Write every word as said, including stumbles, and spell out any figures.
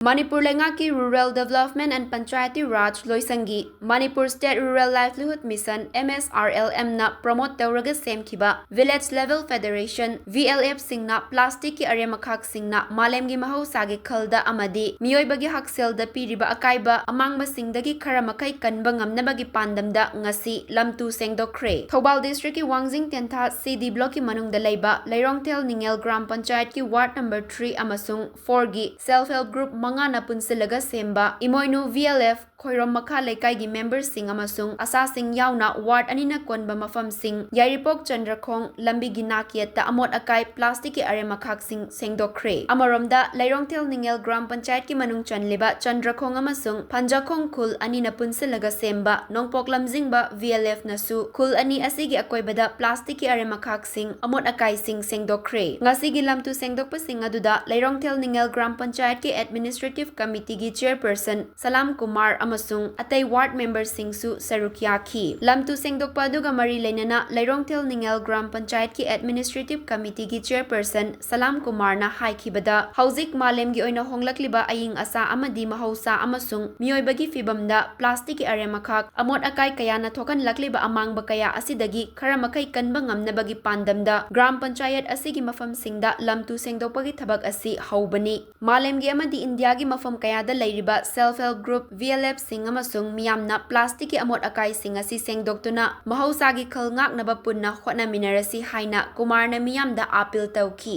ꯃꯅꯤꯄꯨꯔ ꯂꯩꯉꯥꯛꯀꯤ Rural Development and Panchayati Raj ꯂꯣꯏꯁꯪꯒꯤ Manipur State Rural Livelihood Mission, M S R L M ꯅ promote ꯇꯧꯔꯒ ꯁꯦꯝꯈꯤꯕ Village Level Federation, V L F ꯁꯤꯡꯅ plastic ꯀꯤ ꯑꯔꯦꯝ ꯑꯈꯥꯛꯁꯤꯡꯅ ꯃꯥꯂꯦꯝꯒꯤ ꯃꯍꯧꯁꯥꯒꯤ ꯈꯜꯗ ꯑꯃꯗꯤ ꯃꯤꯑꯣꯏꯕꯒꯤ ꯍꯛꯁꯦꯜꯗ ꯄꯤꯔꯤꯕ ꯑꯀꯥꯏꯕ ꯑꯃꯥꯡꯕꯁꯤꯡꯗꯒꯤ ꯈꯔ ꯃꯈꯩ ꯀꯟꯕ ꯉꯝꯅꯕꯒꯤ ꯄꯥꯟꯗꯝꯗ ꯉꯁꯤ ꯂꯝꯇꯨ ꯁꯦꯡꯗꯣꯛꯈ꯭ꯔꯦ꯫ ꯊꯧꯕꯥꯜ district ꯀꯤ ꯋꯥꯡꯖꯤꯡ ꯇꯦꯟꯊꯥ C D block ꯀꯤ ꯃꯅꯨꯡꯗ ꯂꯩꯕ ꯂꯩꯔꯣꯡꯊꯦꯜ ꯅꯤꯉꯦꯜ ꯒ꯭ꯔꯥꯝ ꯄꯟꯆꯥꯌꯠꯀꯤ ward number three ꯑꯃꯁꯨꯡ four ꯒꯤ self help group ꯃꯉꯥꯅ ꯄꯨꯟꯁꯤꯜꯂꯒ ꯁꯦꯝꯕ ꯏꯃꯣꯏꯅꯨ V L F ꯈꯣꯏꯔꯣꯝ ꯃꯈꯥ ꯂꯩꯀꯥꯏꯒꯤ member ꯁꯤꯡ ꯑꯃꯁꯨꯡ ꯑꯁꯥꯁꯤꯡ ꯌꯥꯎꯅ ward ꯑꯅꯤꯅ ꯀꯣꯟꯕ ꯃꯐꯝꯁꯤꯡ ꯌꯥꯏꯔꯤꯄꯣꯛ ꯆꯟꯗ꯭ꯔꯈꯣꯡ ꯂꯝꯕꯤꯒꯤ ꯅꯥꯛꯌꯦꯠꯇ ꯑꯃꯣꯠ ꯑꯀꯥꯏ plastic ꯀꯤ ꯑꯔꯦꯝ ꯑꯈꯥꯛꯁꯤꯡ ꯁꯦꯡꯗꯣꯛꯈ꯭ꯔꯦ꯫ ꯑꯃꯔꯣꯝꯗ, ꯂꯩꯔꯣꯡꯊꯦꯜ ꯅꯤꯉꯦꯜ ꯒ꯭ꯔꯥꯝ ꯄꯟꯆꯥꯌꯠꯀꯤ ꯃꯅꯨꯡ ꯆꯟꯂꯤꯕ ꯆꯟꯗ꯭ꯔꯈꯣꯡ ꯑꯃꯁꯨꯡ ꯐꯟꯖꯥꯈꯣꯡ ꯈꯨꯜ ꯑꯅꯤꯅ ꯄꯨꯟꯁꯤꯜꯂꯒ ꯁꯦꯝꯕ ꯅꯣꯡꯄꯣꯛ ꯂꯝꯖꯤꯡꯕ V L F ꯅꯁꯨ ꯈꯨꯜ ꯑꯅꯤ ꯑꯁꯤꯒꯤ ꯑꯀꯣꯏꯕꯗ plastic ꯀꯤ ꯑꯔꯦꯝ ꯑꯈꯥꯛꯁꯤꯡ, ꯑꯃꯣꯠ ꯑꯀꯥꯏꯁꯤꯡ ꯁꯦꯡꯗꯣꯛꯈ꯭ꯔꯦ꯫ ꯉꯁꯤꯒꯤ ꯂꯝꯇꯨ ꯁꯦꯡꯗꯣꯛꯄꯁꯤꯡ ꯑꯗꯨꯗ ꯂꯩꯔꯣꯡꯊꯦꯜ ꯅꯤꯉꯦꯜ ꯒ꯭ꯔꯥꯝ ꯄꯟꯆꯥꯌꯠꯀꯤ administrative committee ꯒꯤ chairperson ꯁꯂꯥꯝ ꯀꯨꯃꯥꯔ ꯑꯃꯁꯨꯡ ꯑꯇꯩ ward member ꯁꯤꯡꯁꯨ ꯁꯔꯨꯛ ꯌꯥꯈꯤ꯫ ꯂꯝꯇꯨ ꯁꯦꯡꯗꯣꯛꯄ ꯑꯗꯨꯒ ꯃꯔꯤ ꯂꯩꯅꯅ ꯂꯩꯔꯣꯡꯊꯦꯜ ꯅꯤꯉꯦꯜ ꯒ꯭ꯔꯥꯝ ꯄꯟꯆꯥꯌꯠꯀꯤ administrative committee ꯒꯤ chairperson ꯁꯂꯥꯝ ꯀꯨꯃꯥꯔꯅ ꯍꯥꯏꯈꯤꯕꯗ, ꯍꯧꯖꯤꯛ ꯃꯥꯂꯦꯝꯒꯤ ꯑꯣꯏꯅ ꯍꯣꯡꯂꯛꯂꯤꯕ ꯑꯏꯪ ꯑꯁꯥ ꯑꯃꯗꯤ ꯃꯍꯧꯁꯥ ꯑꯃꯁꯨꯡ ꯃꯤꯑꯣꯏꯕꯒꯤ ꯐꯤꯕꯝꯗ plastic ꯀꯤ ꯑꯔꯦꯝ ꯑꯈꯥꯛ, ꯑꯃꯣꯠ ꯑꯀꯥꯏ ꯀꯌꯥꯅ ꯊꯣꯛꯍꯜꯂꯛꯂꯤꯕ ꯑꯃꯥꯡꯕ ꯀꯌꯥ ꯑꯁꯤꯗꯒꯤ ꯈꯔ ꯃꯈꯩ ꯀꯟꯕ ꯉꯝꯅꯕꯒꯤ ꯄꯥꯟꯗꯝꯗ ꯒ꯭ꯔꯥꯝ ꯄꯟꯆꯥꯌꯠ ꯑꯁꯤꯒꯤ ꯃꯐꯝꯁꯤꯡꯗ ꯂꯝꯇꯨ ꯁꯦꯡꯗꯣꯛꯄꯒꯤ ꯊꯕꯛ ꯑꯁꯤ ꯍꯧꯕꯅꯤ꯫ ꯃꯥꯂꯦꯝꯒꯤ ꯑꯃꯗꯤ ꯏꯟꯗꯤꯌꯥꯒꯤ ꯃꯐꯝ ꯀꯌꯥꯗ ꯂꯩꯔꯤꯕ self help group, V L F ꯁꯤꯡ ꯑꯃꯁꯨꯡ ꯃꯤꯌꯥꯝꯅ plastic ꯀꯤ ꯑꯃꯣꯠ ꯑꯀꯥꯏꯁꯤꯡ ꯑꯁꯤ ꯁꯦꯡꯗꯣꯛꯇꯨꯅ ꯃꯍꯧꯁꯥꯒꯤ ꯈꯜ ꯉꯥꯛꯅꯕ ꯄꯨꯟꯅ ꯍꯣꯠꯅꯃꯤꯟꯅꯔꯁꯤ ꯍꯥꯏꯅ ꯀꯨꯃꯥꯔꯅ ꯃꯤꯌꯥꯝꯗ appeal ꯇꯧꯈꯤ꯫